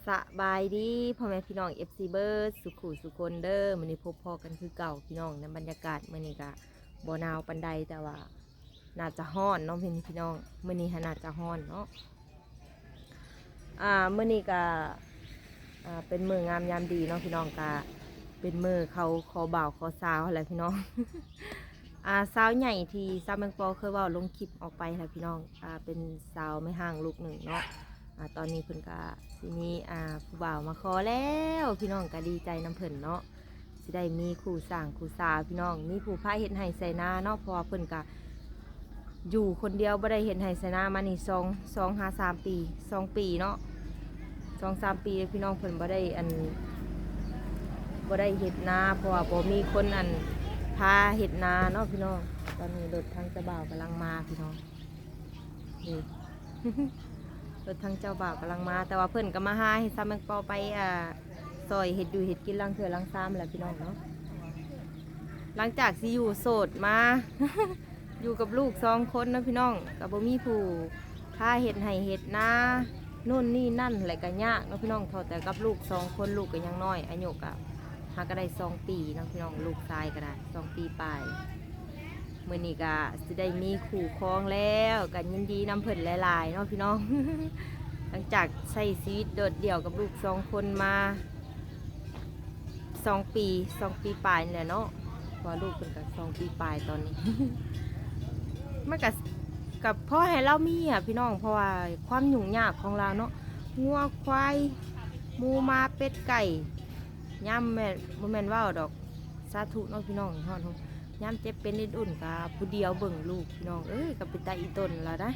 ສະບາຍດີພໍ່ແມ່ພີ່ນ້ອງ ເອັຟຊີ ເບິດສູ່ຄູ່ສູ່ຄົນເດີ. ມື້ນີ້ພົບພໍ້ກັນຄືເກົ່າພີ່ນ້ອງ. ໃນບັນຍາກາດມື້ນີ້ກະບໍ່ໜາວປານໃດ ແຕ່ວ່າໜ້າຈະຮ້ອນເນາະພີ່ນ້ອງ. ມື້ນີ້ຫັ້ນໜ້າຈະຮ້ອນເນາະ. ອ່າ ມື້ນີ້ກະ ອ່າ ເປັນມື້ງາມຍາມດີເນາະພີ່ນ້ອງ. ກະເປັນມື້ເຂົາຂໍບ່າວຂໍສາວຫັ້ນແຫຼະພີ່ນ້ອງ. ອ່າ ສາວໃຫຍ່ທີ່ສາວແມງປໍເຄີຍເວົ້າລົງຄລິບອອກໄປແຫຼະພີ່ນ້ອງ. ອ່າ ເປັນສາວແມ່ຮ້າງລູກໜຶ່ງເນາະ. ອ່າ ຕອນນີ້ເພິ່ນກະຊິມີ ອ່າ ຜູ້ບ່າວມາຂໍແລ້ວ ພີ່ນ້ອງກະດີໃຈນຳເພິ່ນເນາະ. ຊິໄດ້ມີຄູ່ສ້າງຄູ່ສາພີ່ນ້ອງ ມີຜູ້ພາເຮັດໄຮ່ໄຖນາເນາະ. ເພາະວ່າເພິ່ນກະຢູ່ຄົນດຽວ ບໍ່ໄດ້ເຮັດໄຮ່ໄຖນາມານີ້ສອງ ສອງຫາສາມປີ ສອງປີເນາະ ສອງສາມປີແລ້ວພີ່ນ້ອງ. ເພິ່ນບໍ່ໄດ້ ອັນ ບໍ່ໄດ້ເຮັດນາ ເພາະວ່າບໍ່ມີຄົນ ອັນ ພາເຮັດນາເນາະພີ່ນ້ອງ. ຕອນນີ້ລົດທາງເຈົ້າບ່າວກຳລັງມາພີ່ນ້ອງ. ນີ້ ລົດທາງເຈົ້າບ່າວກຳລັງມາ ແຕ່ວ່າເພິ່ນກໍມາຫາໃຫ້ສາວແມງປໍໄປ ອ່າ ຊ່ອຍເຮັດຢູ່ເຮັດກິນ ລາງຖ້ວຍລາງຊາມແຫຼະພີ່ນ້ອງເນາະ. ຫຼັງຈາກຊິຢູ່ໂສດມາ ຢູ່ກັບລູກສອງຄົນເນາະພີ່ນ້ອງ ກໍບໍ່ມີຜູ້ພາເຮັດໄຮ່ເຮັດນາ ໂນ່ນນີ້ນັ້ນ ແລະກໍຍາກເນາະພີ່ນ້ອງ. ເທົ່າແຕ່ກັບລູກສອງຄົນ ລູກກໍຍັງນ້ອຍ ອາຍຸກໍຫາກໍໄດ້ສອງປີເນາະພີ່ນ້ອງ. ລູກຊາຍກໍໄດ້ສອງປີປາຍ. ມື້ນີ້ກະຊິໄດ້ມີຄູ່ຄອງແລ້ວ ກະຍິນດີນຳເພິ່ນຫຼາຍໆເນາະພີ່ນ້ອງ. ຫຼັງຈາກໃຊ້ຊີວິດໂດດດ່ຽວກັບລູກສອງຄົນມາສອງປີ ສອງປີປາຍນີ້ແຫຼະເນາະ. ເພາະວ່າລູກເພິ່ນກະສອງປີປາຍຕອນນີ້ ມັນກະ ກະພໍໃຫ້ລາວມີອະພີ່ນ້ອງ ເພາະວ່າຄວາມຫຍຸ້ງຍາກຂອງລາວເນາະ. ງົວຄວາຍ ໝູໝາເປັດໄກ່ ຍາມແມ່ນ ບໍ່ແມ່ນເວົ້າດອກ ສາທຸເນາະພີ່ນ້ອງ. ຮອດ ຍາມເຈັບເປັນເອັນອຸ່ນກະຜູ້ດຽວເບິ່ງລູກພີ່ນ້ອງເອີຍ ກະເປັນຕາອີ່ຕົນລະໄດ໋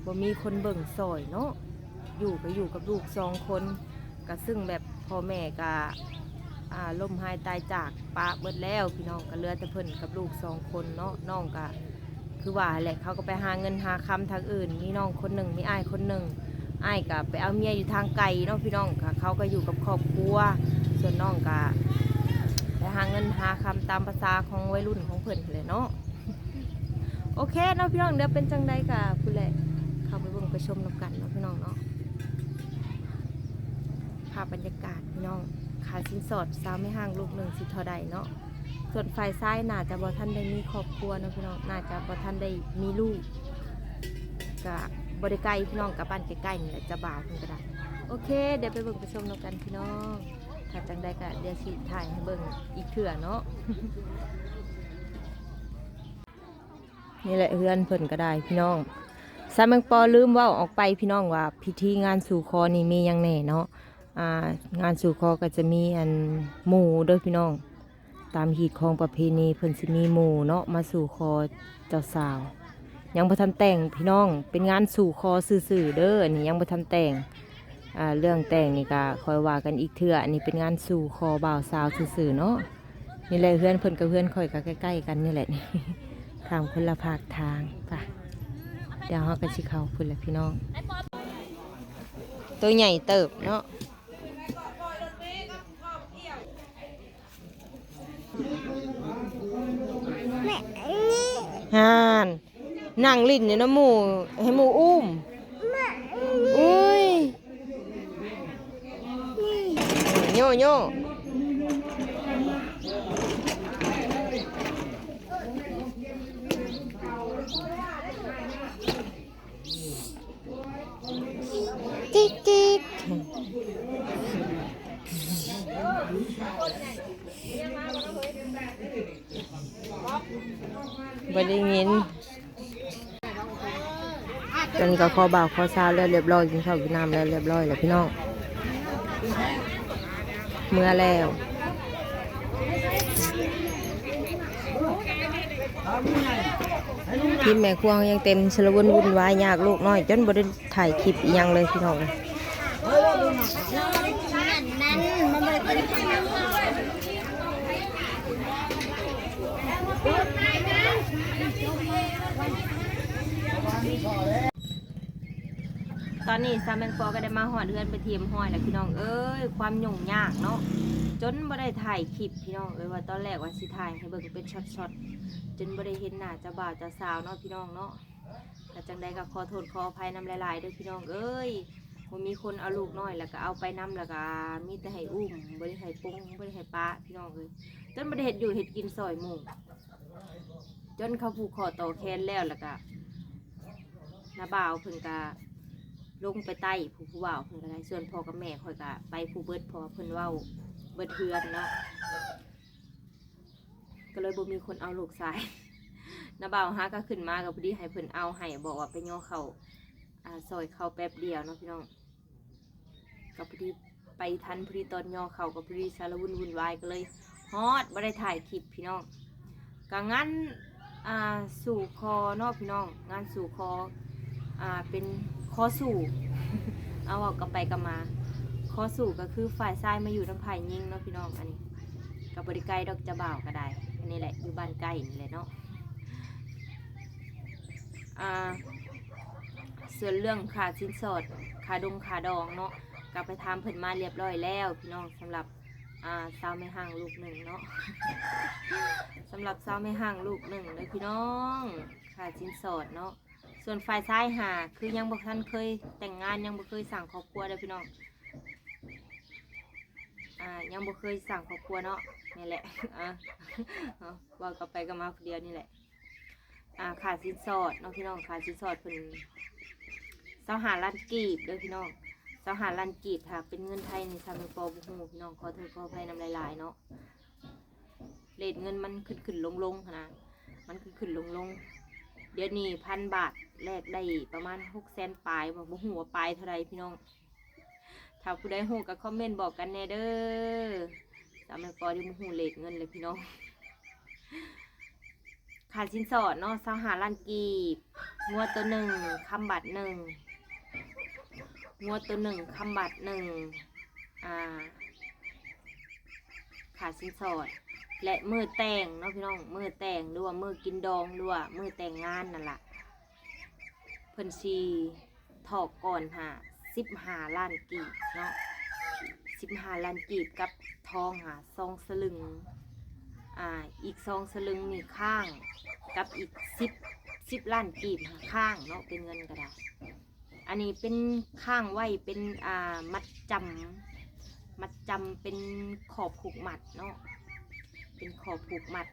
ບໍ່ມີຄົນເບິ່ງຊ່ອຍເນາະ. ຢູ່ກະຢູ່ກັບລູກສອງຄົນ ກະຊຶ່ງແບບພໍ່ແມ່ກະ ອ່າ ລົ້ມຫາຍຕາຍຈາກປະເບິດແລ້ວພີ່ນ້ອງ ກະເຫຼືອແຕ່ເພິ່ນກັບລູກສອງຄົນເນາະ. ນ້ອງກະ ຄືວ່າແຫຼະ ເຂົາກໍໄປຫາເງິນຫາຄຳທາງອື່ນ ມີນ້ອງຄົນໜຶ່ງ ມີອ້າຍຄົນໜຶ່ງ. ອ້າຍກໍໄປເອົາເມຍຢູ່ທາງໄກເນາະພີ່ນ້ອງ ກໍເຂົາກໍຢູ່ກັບຄອບຄົວ ສ່ວນນ້ອງກໍໄປຫາເງິນຫາຄຳຕາມພາສາຂອງໄວລຸ້ນຂອງເພິ່ນຫັ້ນແຫຼະເນາະ. ໂອເຄເນາະພີ່ນ້ອງ ດຽວເປັນຈັ່ງໃດກໍພຸ້ນແຫຼະ ເຂົ້າໄປເບິ່ງໄປຊົມນຳກັນເນາະພີ່ນ້ອງເນາະ. ພາບບັນຍາກາດພີ່ນ້ອງ ຄ່າສິນສອດສາວແມ່ຮ້າງລູກໜຶ່ງຊິເທົ່າໃດເນາະ. ສ່ວນຝ່າຍຊາຍໜ້າຈະບໍ່ທັນໄດ້ມີຄອບຄົວເນາະພີ່ນ້ອງ ໜ້າຈະບໍ່ທັນໄດ້ມີລູກ ກະບໍ່ໄດ້ໄກພີ່ນ້ອງ ກະບ້ານໃກ້ໆນີ້ແຫຼະ ເຈົ້າບ່າວເພິ່ນກະໄດ້. ໂອເຄ ດຽວໄປເບິ່ງໄປຊົມນຳກັນພີ່ນ້ອງ ຖ້າຈັ່ງໃດກະດຽວຊິຖ່າຍໃຫ້ເບິ່ງອີກເທື່ອເນາະ. ນີ້ແຫຼະເຮືອນເພິ່ນກະໄດ້ພີ່ນ້ອງ. ສາວແມງປໍລືມເວົ້າອອກໄປພີ່ນ້ອງວ່າ ພິທີງານສູ່ຂໍນີ້ມີຫຍັງແດ່ເນາະ. ອ່າ ງານສູ່ຂໍກໍຈະມີ ອັນ ໝູ່ເດີພີ່ນ້ອງ ຕາມຮີດຄອງປະເພນີເພິ່ນຊິມີໝູ່ເນາະ ມາສູ່ຂໍເຈົ້າສາວ. ຍັງບໍ່ທັນແຕ່ງພີ່ນ້ອງ ເປັນງານສູ່ຂໍຊື່ໆເດີ ອັນນີ້ຍັງບໍ່ທັນແຕ່ງ. ອ່າ ເລື່ອງແຕ່ງນີ້ກະຄ່ອຍວ່າກັນອີກເທື່ອ ອັນນີ້ເປັນງານສູ່ຂໍບ່າວສາວຊື່ໆເນາະ. ນີ້ແຫຼະເຮືອນເພິ່ນກັບເຮືອນຂ້ອຍກໍໃກ້ໆກັນນີ້ແຫຼະ ຂ້າມຄົນລະພາກທາງ. ໄປ ດຽວເຮົາກໍຊິເຂົ້າພຸ້ນແຫຼະພີ່ນ້ອງ. ໂຕໃຫຍ່ເຕີບເນາະ. ແມ່ ອັນນີ້ ຫັ້ນ ນັ່ງຫຼິ້ນຢູ່ນຳໝູ່ ໃຫ້ໝູ່ອຸ້ມ. ແມ່ ອັນນີ້ ອຸ້ຍ ໂຍໂຍ. ຈິກຈິກ. ບໍ່ໄດ້ຍິນ. ເພິ່ນກໍຂໍບ່າວຂໍສາວແລ້ວລຽບຮ້ອຍ ກິນເຂົ້າກິນນ້ຳແລ້ວລຽບຮ້ອຍແລ້ວພີ່ນ້ອງ. ເມືອແລ້ວ ທີມແມ່ຄົວເຮົາຍັງເຕັມ ຊະລະວົນວຸ່ນວາຍຍາກລູກນ້ອຍ ຈົນບໍ່ໄດ້ຖ່າຍຄລິບອີ່ຫຍັງເລີຍພີ່ນ້ອງ. ຕອນນີ້ສາວແມງປໍກໍໄດ້ມາຮອດເຮືອນເປັນທີ່ຮຽບຮ້ອຍແລ້ວພີ່ນ້ອງເອີຍ. ຄວາມຫຍຸ້ງຍາກເນາະ ຈົນບໍ່ໄດ້ຖ່າຍຄລິບພີ່ນ້ອງເອີຍ. ວ່າຕອນແລກວ່າຊິຖ່າຍໃຫ້ເບິ່ງເປັນຊັອດໆ ຈົນບໍ່ໄດ້ເຫັນໜ້າເຈົ້າບ່າວເຈົ້າສາວເນາະພີ່ນ້ອງເນາະ. ຖ້າຈັ່ງໃດກໍຂໍໂທດຂໍອະໄພນຳຫຼາຍໆເດີພີ່ນ້ອງເອີຍ. ບໍ່ມີຄົນເອົາລູກນ້ອຍ ແລ້ວກໍເອົາໄປນຳ ແລ້ວກໍມີແຕ່ໃຫ້ອຸ້ມ ບໍ່ໄດ້ໃຫ້ປົງ ບໍ່ໄດ້ໃຫ້ປະ ພີ່ນ້ອງເອີຍ ຈົນບໍ່ໄດ້ເຮັດຢູ່ເຮັດກິນຊ່ອຍໝູ່ ຈົນເຂົາຜູກຂໍ້ຕໍ່ແຂນແລ້ວ ແລ້ວກໍນ້າບ່າວເພິ່ນກໍລົງໄປໃຕ້ ຜູ້ ຜູ້ບ່າວເພິ່ນກໍໄດ້ ສ່ວນພໍ່ກັບແມ່ຂ້ອຍກໍໄປຜູ້ເບິດ ເພາະວ່າເພິ່ນເວົ້າເບິດເຮືອນເນາະ ກໍເລີຍບໍ່ມີຄົນເອົາລູກຊາຍ ນ້າບ່າວຫາກໍຂຶ້ນມາກໍພໍດີໃຫ້ເພິ່ນເອົາໃຫ້ ບອກວ່າໄປຍໍເຂົ້າ ອ່າ ຊ່ອຍເຂົາແປັບດຽວເນາະພີ່ນ້ອງ ກໍພໍດີໄປທັນ ພໍດີຕອນຍໍເຂົ້າກໍພໍດີຊາລະວຸນວຸ່ນວາຍ ກໍເລີຍຮອດ ບໍ່ໄດ້ຖ່າຍຄລິບພີ່ນ້ອງ ກໍງານ ອ່າ ສູ່ຂໍເນາະພີ່ນ້ອງ ງານສູ່ຂໍ ອ່າ ເປັນຂໍສູ່ ເອົາ ເວົ້າກັບໄປກັບມາ ຂໍສູ່ກໍຄືຝ່າຍຊາຍມາຢູ່ນຳຝ່າຍຍິງເນາະພີ່ນ້ອງ ອັນນີ້ກໍບໍ່ໄດ້ໄກດອກ ເຈົ້າບ່າວກໍໄດ້ ອັນນີ້ແຫຼະ ຢູ່ບ້ານໃກ້ນີ້ແຫຼະເນາະ ອ່າ ສ່ວນເລື່ອງຄ່າສິນສອດ ຄ່າດົງຄ່າດອງເນາະ ກໍໄປຖາມເພິ່ນມາລຽບຮ້ອຍແລ້ວພີ່ນ້ອງ ສຳລັບ ອ່າ ສາວແມ່ຮ້າງລູກໜຶ່ງເນາະ ສຳລັບສາວແມ່ຮ້າງລູກໜຶ່ງເດີພີ່ນ້ອງ ຄ່າສິນສອດເນາະ ສ່ວນຝ່າຍຊາຍຫາ ຄືຍັງບໍ່ທັນເຄີຍແຕ່ງງານ ຍັງບໍ່ເຄີຍສ້າງຄອບຄົວເດີພີ່ນ້ອງ ອ່າ ຍັງບໍ່ເຄີຍສ້າງຄອບຄົວເນາະ ນີ້ແຫຼະ ອ່າ ເວົ້າກັບໄປກັບມາຜູ້ດຽວນີ້ແຫຼະ ອ່າ ຄ່າສິນສອດເນາະພີ່ນ້ອງ ຄ່າສິນສອດເພິ່ນຊາວຫ້າລ້ານກີບເດີພີ່ນ້ອງ ຊາວຫ້າລ້ານກີບ ຖ້າເປັນເງິນໄທນີ້ ຊາວແມ່ປໍບໍ່ຮູ້ພີ່ນ້ອງ ຂໍໂທດຂໍອະໄພນຳຫຼາຍໆເນາະ ເຣດເງິນມັນຂຶ້ນໆລົງໆຫັ້ນນະ ມັນຂຶ້ນໆລົງໆ ດຽວນີ້ພັນບາດແລກໄດ້ປະມານຫົກແສນປາຍບໍ ບໍ່ຮູ້ວ່າປາຍເທົ່າໃດພີ່ນ້ອງ ຖ້າຜູ້ໃດຮູ້ກໍຄອມເມັນບອກກັນແດ່ເດີ ຊາວແມ່ປໍນີ້ບໍ່ຮູ້ເຣດເງິນເລີຍພີ່ນ້ອງ ຄ່າສິນສອດເນາະ ຊາວຫ້າລ້ານກີບ ງົວໂຕໜຶ່ງ ຄຳບາດໜຶ່ງ ງົວໂຕໜຶ່ງ ຄຳບາດໜຶ່ງ ອ່າ ຄ່າສິນສອດ ແລະ ມື້ແຕ່ງເນາະພີ່ນ້ອງ ມື້ແຕ່ງ ຫຼືວ່າມື້ກິນດອງ ຫຼືວ່າມື້ແຕ່ງງານນັ້ນລະ ເພິ່ນຊິຖອກກ່ອນຫາສິບຫ້າລ້ານກີບເນາະ ສິບຫ້າລ້ານກີບກັບທອງຫາສອງສະລຶງ ອ່າ ອີກສອງສະລຶງນີ້ຄ້າງ ກັບອີກສິບ ສິບລ້ານກີບຫາຄ້າງເນາະ ເປັນເງິນກໍໄດ້ ອັນນີ້ເປັນຄ້າງໄວ້ເປັນ ອ່າ ມັດຈຳ ມັດຈຳເປັນຂໍ້ຜູກມັດເນາະ ເປັນຂໍ້ຜູກມັດ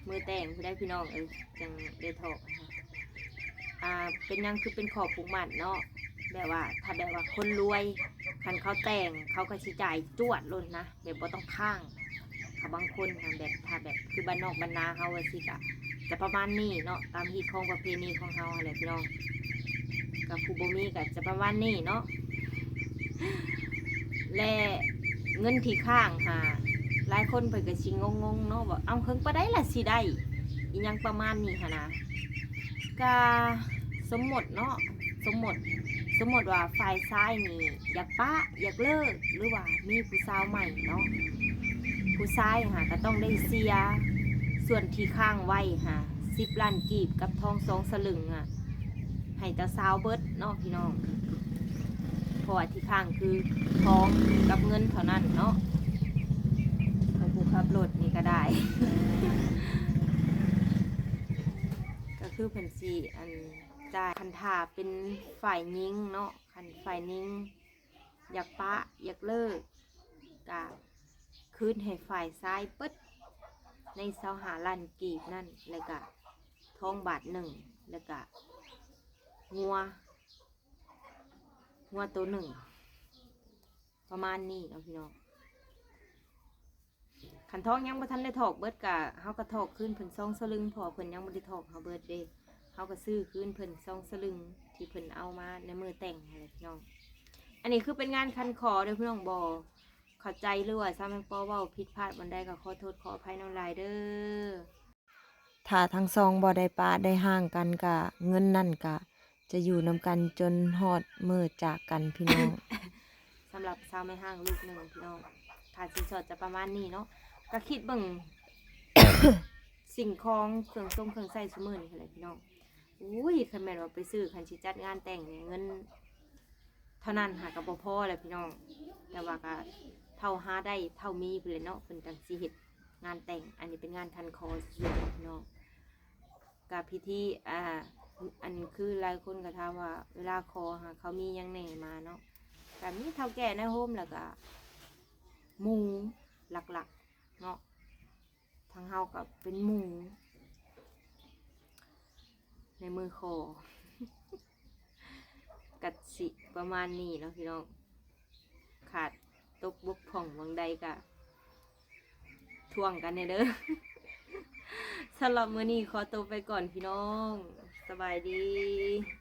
ມື້ແຕ່ງພຸ້ນໃດພີ່ນ້ອງເອີຍ ຈັ່ງໄດ້ຖອກ ອ່າ ເປັນຫຍັງຄືເປັນຂໍ້ຜູກມັດເນາະ ແບບວ່າ ຖ້າແບບວ່າຄົນລວຍ ຄັນເຂົາແຕ່ງ ເຂົາກໍຊິຈ່າຍຈວດໂລດນະ ແບບບໍ່ຕ້ອງຄ້າງ ຖ້າບາງຄົນຫັ້ນແບບ ຖ້າແບບຄືບ້ານນອກບ້ານນາເຮົາວ່າຊີ້ກະ ຈະປະມານນີ້ເນາະ ຕາມຮີດຄອງປະເພນີຂອງເຮົາຫັ້ນແຫຼະພີ່ນ້ອງ ກໍຜູ້ບໍ່ມີກໍຈະປະມານນີ້ເນາະ ແລະ ເງິນທີ່ຄ້າງຫາ ຫຼາຍຄົນເພິ່ນກໍຊິງົງໆເນາະ ວ່າ ເອົາ ເຖິງປານໃດລະຊິໄດ້ ອີ່ຫຍັງປະມານນີ້ຫັ້ນນະ ກະສົມມຸດເນາະ ສົມມຸດ ສົມມຸດວ່າຝ່າຍຊາຍນີ້ຢາກປະ ຢາກເລີກ ຫຼືວ່າມີຜູ້ສາວໃໝ່ເນາະ ຜູ້ຊາຍຫາກະຕ້ອງໄດ້ເສຍ ສ່ວນທີ່ຄ້າງໄວ້ຫາສິບລ້ານກີບກັບທອງສອງສະລຶງຫາ ໃຫ້ເຈົ້າສາວເບິດເນາະພີ່ນ້ອງ ເພາະວ່າທີ່ຄ້າງຄືທອງກັບເງິນເທົ່ານັ້ນເນາະ ຂອງຜູ້ຂັບລົດນີ້ກໍໄດ້ ກໍຄືເພິ່ນຊິ ອັນ ຈ່າຍ ຄັນຖ້າເປັນຝ່າຍຍິງເນາະ ຄັນຝ່າຍຍິງຢາກປະ ຢາກເລີກ ກະຄືນໃຫ້ຝ່າຍຊາຍເບິດໃນຊາວຫ້າລ້ານກີບນັ້ນ ແລ້ວກະທອງບາດໜຶ່ງ ແລ້ວກະງົວ ງົວໂຕໜຶ່ງ ປະມານນີ້ເນາະພີ່ນ້ອງ ຄັນທອງຍັງບໍ່ທັນໄດ້ຖອກເບິດກະ ເຮົາກະຖອກຄືນເພິ່ນສອງສະລຶງ ເພາະວ່າເພິ່ນຍັງບໍ່ໄດ້ຖອກເຮົາເບິດເດ້ ເຮົາກະຊື້ຄືນເພິ່ນສອງສະລຶງ ທີ່ເພິ່ນເອົາມາໃນມື້ແຕ່ງຫັ້ນແຫຼະພີ່ນ້ອງ ອັນນີ້ຄືເປັນງານຄັນຂໍເດີພີ່ນ້ອງ ບໍ່ເຂົ້າໃຈ ຫຼືວ່າຊາວແມ່ປໍເວົ້າຜິດພາດບ່ອນໃດກະຂໍໂທດຂໍອະໄພນຳຫຼາຍເດີ. ຖ້າທັງສອງບໍ່ໄດ້ປະໄດ້ຮ້າງກັນກະ ເງິນນັ້ນກະຈະຢູ່ນຳກັນຈົນຮອດມື້ຈາກກັນພີ່ນ້ອງ. ສຳລັບສາວແມ່ຮ້າງລູກໜຶ່ງພີ່ນ້ອງ ຄ່າສິນສອດຈະປະມານນີ້ເນາະ ກະຄິດເບິ່ງ ສິ່ງຂອງເຄື່ອງຊົງເຄື່ອງໃຊ້ຊຸມື້ນີ້ຫັ້ນແຫຼະພີ່ນ້ອງ. ໂອ້ຍ ຄັນແມ່ນວ່າໄປຊື້ ຄັນຊິຈັດງານແຕ່ງນີ້ ເງິນເທົ່ານັ້ນຫາກະບໍ່ພໍແຫຼະພີ່ນ້ອງ ແຕ່ວ່າກະເທົ່າຫາໄດ້ເທົ່າມີພຸ້ນແຫຼະເນາະ ເພິ່ນຈັ່ງຊິເຮັດ ງານແຕ່ງ ອັນນີ້ເປັນງານຄັນຂໍຊື່ໆເນາະ ກະພິທີ ອ່າ ອັນຄືຫຼາຍຄົນກໍຖາມວ່າ ເວລາຂໍຫາ ເຂົາມີຫຍັງແດ່ມາເນາະ? ກໍມີເຖົ້າແກ່ໃນໂຮມ ແລ້ວກໍໝູ່ຫຼັກໆເນາະ. ທາງເຮົາກໍເປັນໝູ່ໃນມື້ຂໍ ກໍຊິປະມານນີ້ເນາະພີ່ນ້ອງ. ຂາດຕົກບົກຜ່ອງໝ່ອງໃດກະທ້ວງກັນແດ່ເດີ. ສຳລັບມື້ນີ້ຂໍຕົວໄປກ່ອນພີ່ນ້ອງ. ສະບາຍດີ.